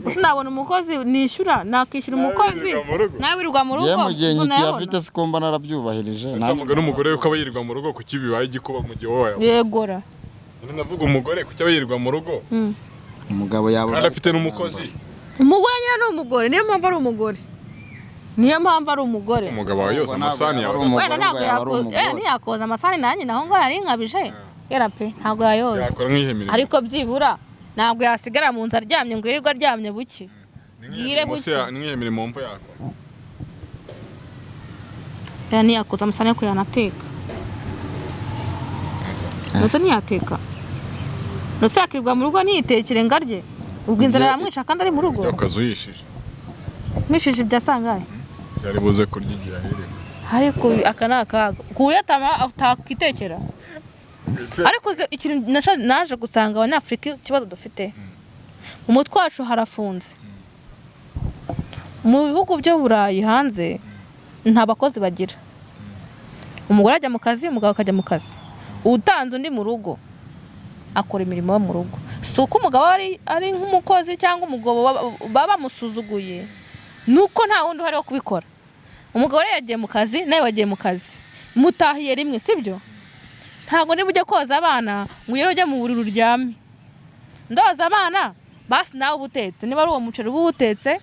Gusa nabona umukozi nishyura, nakishyura umukozi. Wirirwa mu rugo? Nawe wirirwa mu rugo. Njyewe mu gihe Ubwo nayabona. nkikiyafite sikumba narabyubahirije. Ese Nanjye- umugabo n'umugore yuko aba yirirwa mu rugo, kuki bibaye igikuba mu gihe wowe wayabona? Yegora. Nyine ndavuga umugore, kuki aba yirirwa mu rugo Umugabo yabona kandi afite n'umukozi? Umugore nyine ni umugore, niyo mpamvu ari umugore, niyo mpamvu ari umugore. Umugabo wawe yose Ntabwo amasahani yaba yawe ari umugore, Wenda ntabwo ubwo yaba ari umugore. Ntiyakoza amasahani nanjye naho ngo yari nkabije yera pe, ntabwo yayoza. Yakora nk'iyihe mirimo? Ariko byibura ntabwo yasigara mu nzu aryamye ngo yirirwe aryamye buke. Ni nk'iyihe Bwire mirimo se buke. ni nk'iyihe mirimo wumva yakora? Rero ntiyakoza amasahani, ariko yanateka. Ndetse ntiyateka, ndetse yakirirwa mu rugo ntiyitekere ngo arye, ubwo inzara yamwica kandi ari mu rugo. Ujya ku kazi uyishije. Mwishije ibyo asangaye. Yari buze kurya igihe ahiriwe. Ariko aka ni akaga ku buryo atakitekera. Ariko uzi ikintu naje gusanga abanyafurika ikibazo dufite, mu mutwe wacu harafunze. Mu bihugu byo Burayi hanze nta bakozi bagira. Umugore ajya mu kazi, umugabo akajya mu kazi, utanze undi mu rugo akora imirimo yo mu rugo. Si uko umugabo ari nk'umukozi cyangwa umugabo baba bamusuzuguye, ni uko nta wundi uhari wo kubikora. Umugabo rero yagiye mu kazi, nawe wagiye mu kazi, mutahiye rimwe, sibyo? Ntabwo niba ujya koza abana ngo ugere ujye mu buriri uryame, ndoza abana basi nawe uba utetse, niba ari uwo muceri uba uwutetse.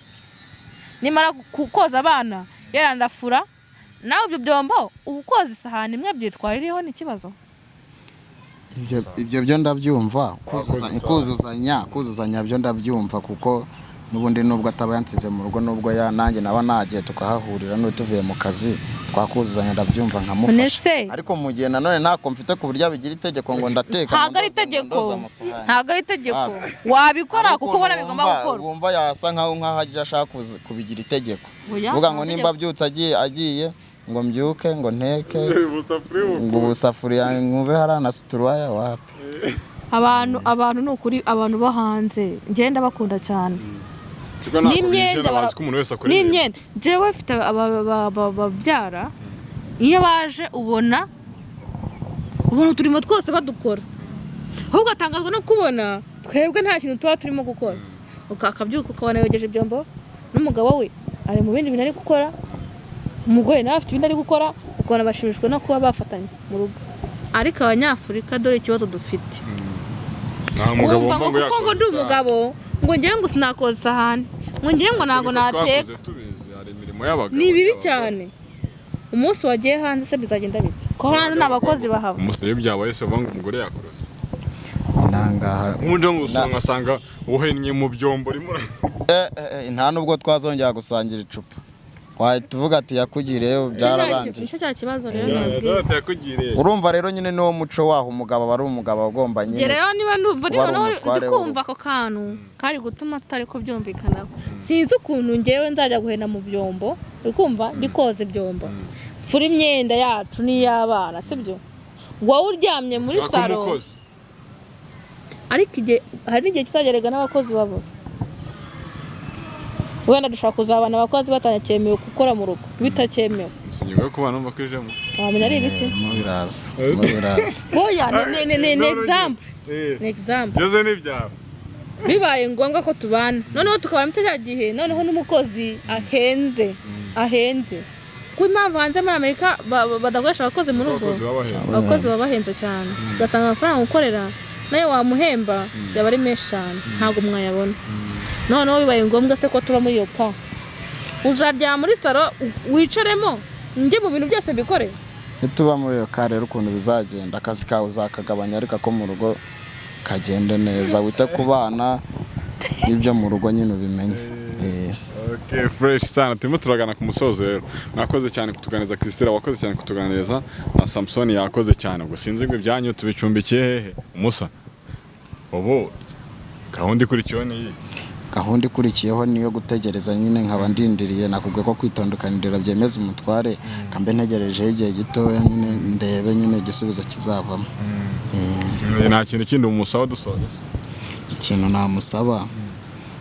Nimara koza abana yarandafura, nawe ibyo byombo uba ukoza isahani imwe, byitwara iriho, ni ikibazo. Ibyo byo ndabyumva. Wakoze. Kuzuzanya byo ndabyumva, kuko n'ubundi nubwo ataba yansize mu rugo, nubwo ya nanjye naba nagiye tukahahurira n'ubu tuvuye mu kazi, twakuzuzanya, ndabyumva, nkamufasha. None. Ariko mu gihe nanone ntako mfite ku buryo abigira itegeko ngo ndateka, Ntabwo ngo ari ndoza, ngo itegeko. ndoza amasahani. Ntabwo ari itegeko. Ah. Wabikora Hari kuko ubona ukuntu bigomba gukorwa. Wumva yasa nkaho agiye ashaka kubigira itegeko. Oya, Uvuga ngo nta nimba tegeko. abyutse agiye ngo mbyuke ngo nteke, ngo ubusafuriya nkube hariya na situruwaya, wapi. Abantu ni ukuri, abantu bo hanze ngenda bakunda cyane. N'imyenda Bazi ko umuntu wese akora ibintu. N'imyenda, jewe mfite babyara, iyo baje ubona uturimo twose badukora, ahubwo atangazwa no kubona twebwe nta kintu tuba turimo gukora. Akabyuka ukabona yogeje ibyombo, n'umugabo we ari mu bindi bintu ari gukora, umugore nawe afite ibindi ari gukora, ukabona bashimishijwe no kuba bafatanya mu rugo. Ariko Abanyafurika, dore ikibazo dufite. Nta mugabo Wumva wumva ngo kuko ngo yakoze ndi isahani. umugabo, ngo ngewe ngo sinakoza isahani, ngo ngewe ngo ntabwo Niko twakuze nateka. tubizi, hari imirimo y'abagabo Ni bibi y'abagore. cyane. Umunsi wagiye hanze se bizagenda bite, ko hanze nta bakozi bahaba? Umunsi iyo byabaye se, uvuga ngo umugore yakoroze? Nangaha. Nk'ubu ngo usanga ngasanga uhennye mu byombo urimo Nta nubwo twazongera gusangira icupa, wahita uvuga ati yakugiriyeyo, byararangiye. Nicyo cya kibazo rero nabwiye. Data yakugiriye. Urumva rero nyine niwo muco waho, umugabo aba ari umugabo, agomba Njye nyine rero niba ndumva kuba ari noneho umutware ndi kumva ako kantu kari gutuma tutari kubyumvikanaho. Sinzi ukuntu ngewe nzajya guhena mu byombo, uri kumva, ndi koza ibyombo, mfura imyenda yacu n'iy'abana, sibyo? Wowe uryamye muri Ushaka saro. umukozi. Ariko igihe hari n'igihe kizagerega n'abakozi babura. Wenda dushobora kuzabana abakozi batanakemewe gukora mu rugo, bitakemewe. Ingingo yo kubana numva ko ijemo. Wamenya ari ibiki? Birimo biraza, birimo biraza. Oya, ni example, ni example. Byose ni ibyawe. Bibaye ngombwa ko tubana, noneho tukabana muri cya gihe, noneho n'umukozi ahenze ahenze, kuko impamvu hanze muri Amerika badakoresha abakozi mu rugo, Abakozi baba bahenze. Abakozi baba bahenze cyane, ugasanga amafaranga ukorera nayo wamuhemba yaba ari menshi cyane, ntabwo mwayabona. Noneho bibaye ngombwa se ko tuba muri iyo pa, uzaryama muri saro, wicaremo, njye mu bintu byose mbikore? Nituba muri iyo ka rero, ukuntu bizagenda, akazi kawe uzakagabanya, ariko ako mu rugo kagende neza, wite ku bana n'ibyo mu rugo nyine ubimenye. Okay, fresh sana. Turimo turagana ku musozo rero. Mwakoze cyane kutuganiriza, Christella wakoze cyane kutuganiriza, na Samson yakoze cyane. Ubwo sinzi ngo ibyanyu tubicumbikiye hehe? Umusa. Ubu gahunda ikurikiyeho ni iyi. Gahunda ikurikiyeho niyo gutegereza nyine, nkaba ndindiriye. Nakubwiye ko kwitondekanirira byemeza umutware, kambe ntegerejeho igihe gitoya nyine, ndebe nyine igisubizo kizavamo. Nta kintu kindi umusaba dusoza se? Ikintu namusaba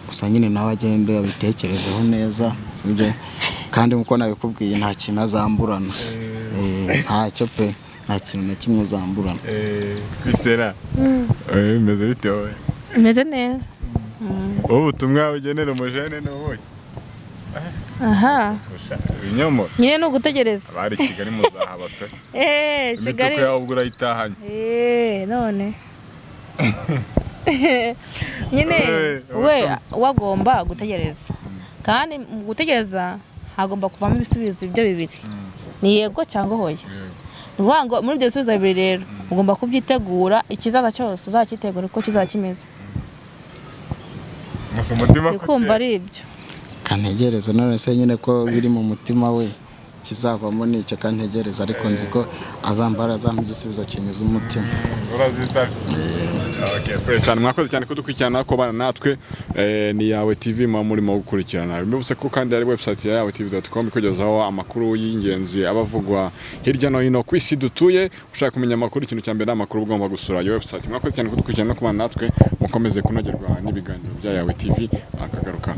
gusa nyine, nawe agende abitekerezeho neza, sibyo? Kandi nkuko nabikubwiye, nta kintu azamburana. Ntacyo pe, nta kintu na kimwe uzamburana. Christella. Bimeze bite wowe? Meze neza. Wowe ubutumwa ugenera umujene ni ubuhe? Aha. Ibinyomoro. Nyine ni ugutegereza. Abari i Kigali muzahaba pe. Kigali. Imituku yawe ubwo urayitahanye. None nyine we wagomba gutegereza, kandi mu gutegereza hagomba kuvamo ibisubizo ibyo bibiri, ni yego cyangwa hoya. Ni ukuvuga ngo muri ibyo bisubizo bibiri rero ugomba kubyitegura, ikizaza cyose uzakitegura uko kizaba kimeze. Musa umutima. Uri kumva ari ibyo. Kantegereze none se nyine, ko biri mu mutima we, kizavamo nicyo. Kantegereze, ariko nzi ko azambara, azampa igisubizo kinyuze umutima. Urazisabye. Okay, fresh cyane. Mwakoze cyane kudukurikirana, ko bana natwe, ni Yawe TV muba murimo gukurikirana. Mbibutse ko kandi ari website ya yawetv.com ikugezaho amakuru y'ingenzi aba avugwa hirya no hino ku isi dutuye. Ushaka kumenya amakuru, ikintu cya mbere ni amakuru, ugomba gusura iyo website. Mwakoze cyane kudukurikirana no kubana natwe, mukomeze kunogerwa n'ibiganiro bya Yawe TV. Akagaruka.